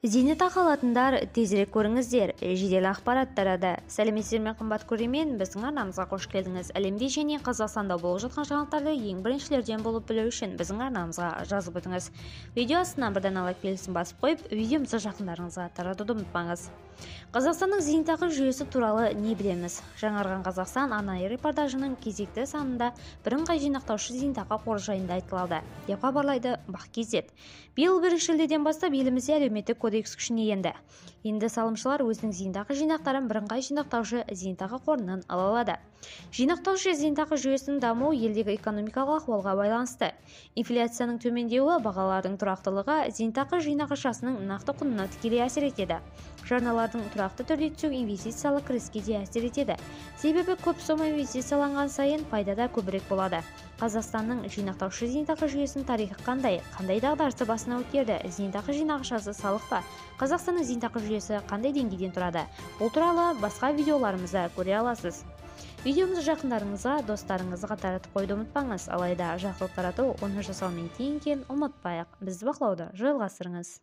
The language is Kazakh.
Зейнетақы алатындар, тезірек көріңіздер, жедел ақпарат тарады. Сәлеметсіздер ме, қымбат көрермен, біздің арнамызға қош келдіңіз. Әлемде және Қазақстанда болып жатқан жаңалықтарды ең біріншілерден болып білу үшін біздің арнамызға жазып өтіңіз. Видео астына бірден лайк белгісін басып қойып, видеомызды жақындарыңызға таратуды ұмытпаңыз. Қазақстанның зейнетақы жүйесі туралы не білеміз? Жаңарған Қазақстан арнайы репортажының кезекті санында бірыңғай жинақтаушы зейнетақы қоры жайында айтылады, деп хабарлайды Бақ KZ. Биыл 1 шілдеден бастап елімізде әлеуметтік кодекс күшіне енді. Енді салымшылар өзінің зейнетақы жинақтарын бірыңғай жинақтаушы зейнетақы қорынан ала алады. Жинақтаушы зейнетақы жүйесінің дамуы елдегі экономикалық ахуалға байланысты. Инфляцияның төмендеуі, бағалардың тұрақтылығы зейнетақы жинақшасының нақты құнына тікелей әсер етеді. Жарналардың тұрақты түрде түсуі инвестициялық кіріске де әсер етеді. Себебі көп сома инвестицияланған сайын пайда да көбірек болады. Қазақстанның жинақтаушы зейнетақы жүйесінің тарихы қандай? Қандай дағдарысты басынан өткерді? Зейнетақы жинақшасы салық па? Қазақстанның зейнетақы жүйесі қандай деңгейден тұрады? Бұл туралы басқа видеоларымызда көре аласыз. Видеомызды жақындарыңызға, достарыңызға таратып қоюды ұмытпаңыз. Алайда жақсылық тарату оны жасаумен тең екенін ұмытпайық. Бізді бақылауды жалғастырыңыз.